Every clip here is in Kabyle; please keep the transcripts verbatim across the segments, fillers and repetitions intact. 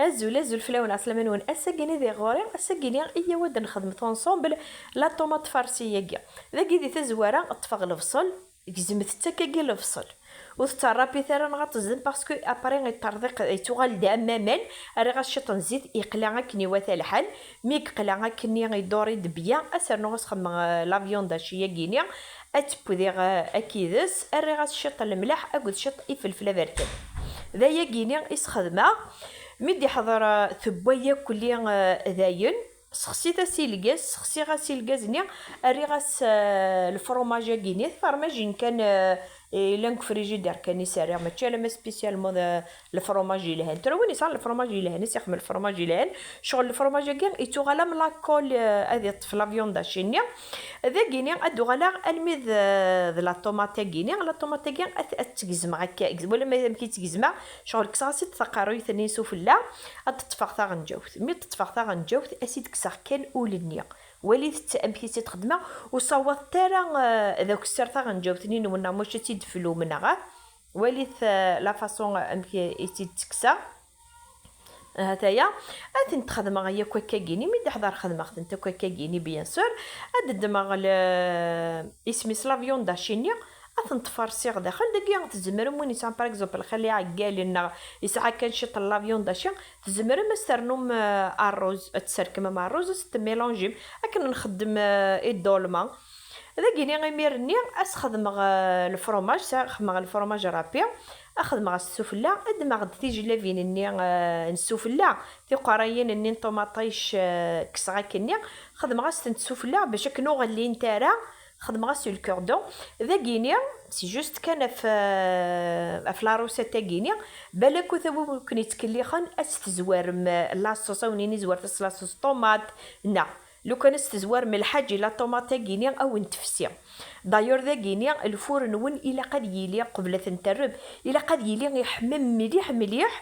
Azul, azul fell-awen, ɛeslama-nwen. Ass-agi-ni di ɣur-i, ass-agi-ni iyyaw ad nxedmet ensemble la tomate farcie-agi. Dagi di tazwara, ṭṭfeɣ lebṣel, gezmet-tt akkagi lebṣel. Ur tettarrapit ara neɣ ad tezdem, parce que après yeṭṭerḍiq, yettuɣal d am aman. Rriɣ-as ciṭ n zzit, yeqla akken iwata lḥal. Mi yeqla akkenni, idori-d bya, ad s-rnuɣ ad s-xedmeɣ, eh, la viande hachée-agi-ni. Ad tewwidiɣ, eh, akid-s, rriɣ-as ciṭ n lemleḥ akked ciṭ ifelfel aberkan. D ayagi-ni i s-xedmeɣ. Mi d-iḥḍer, eh, tewwa yakk-li, eh, dayen, sexsit asilgaz, sexsiɣ asilgaz-nni, rriɣ-as, eh, lefromaj-agi-ni, tifermajin kan, eh, yellan deg frigidaire kan i s-rriɣ, mačči alamma spécialement d lefromaj yelhan. Tura win yesɛan lefromaj yelhan, i s-ixdem lefromaj yelhan. Ccɣel lefromaj-agi yettuɣal am la colle, eh, ad iṭṭef la viande hachée-nni. Dagi-ni ad d-uɣaleɣ almi d, d la tomate-agi-ni. La tomate-agi ad, ad tt-gezmeɣ akka. Wala ma amek i tt-gezmeɣ, ccɣel kkseɣ-as-id taqerruyt-nni sufella, ad d-ṭṭfeɣ taɣenǧawt. Mi d-ṭṭfeɣ taɣenǧawt, ad s-id-kkseɣ kan ul-nni. Walit-tt amek i tt-id-xedmeɣ, ur ssawaḍet ara, eh, d akessar taɣenǧawt-nni-nwen, neɣ mačči ad tt-id-teflum, neɣ, eh? Walit, eh, la façon amek i tt-id-ttekkseɣ. Hataya, ad tent-xedmeɣ yakk akkagini, mi d-iḥḍer xedmeɣ-tent akk akkagini, bien sûr. Ad d-ddmeɣ le, isem-is la viande hachée-nni, ad tent-farsiɣ daxel. Dagi tzemrem, win yesɛan, par exemple, lxali iɛeggalen neɣ yesɛa kan ciṭ n la viande hachée, tzemrem ad s-ternum, eh, ṛṛuz, ad tserkem am ṛṛuz, ad s-tmélanjim, akken nxeddem, eh, i dolma. Dagini imir-nni ad s-xedmeɣ, eh, lefromaj, sa-, xedmeɣ lefromaj râpé, ad xedmeɣ-as sufella, ad ddmeɣ-d tijellabin-nni, eh, n sufella, tiqerrayin-nni n ṭumaṭic, eh, kkseɣ akkenni, xedmeɣ-as-tent sufella bac akken ur ɣellint ara, xedmeɣ-as le cordon. Dagini, c'est juste kan ɣef, eh, ɣef la recette-agini, balak ur ken-yettkellixen, ad s-tezwarem, eh, la sauce, ad wen-ini zwart-as la sauce tomate, neɣ lukan ad s-tezwarem lḥaǧ i la tomate-agini, ad wen-tefsi. D'ailleurs, dagini, lfur-nwen ilaq ad yili, qbel ad ten-terrem, ilaq ad yili yeḥma mliḥ, mliḥ.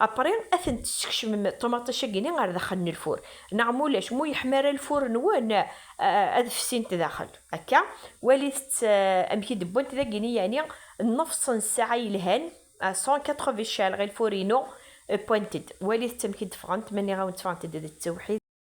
Après, ad ten-tessekcmem ṭumaṭic-agini ɣer daxel n lfur. Neɣ mulac, mu yeḥma ara lfur-nwen, eh, ad fsint daxel. Akka, walit-tt, eh, amek i d-wwant dagini, yeɛni nnefṣ n ssaɛa yelhan, à cent quatre-vingts, cɛel ɣer lfur-inu, eh, wwant-d. Walit-tt amek i d-ffɣent, ma nniɣ-awen tteffɣent-d d ttewḥid.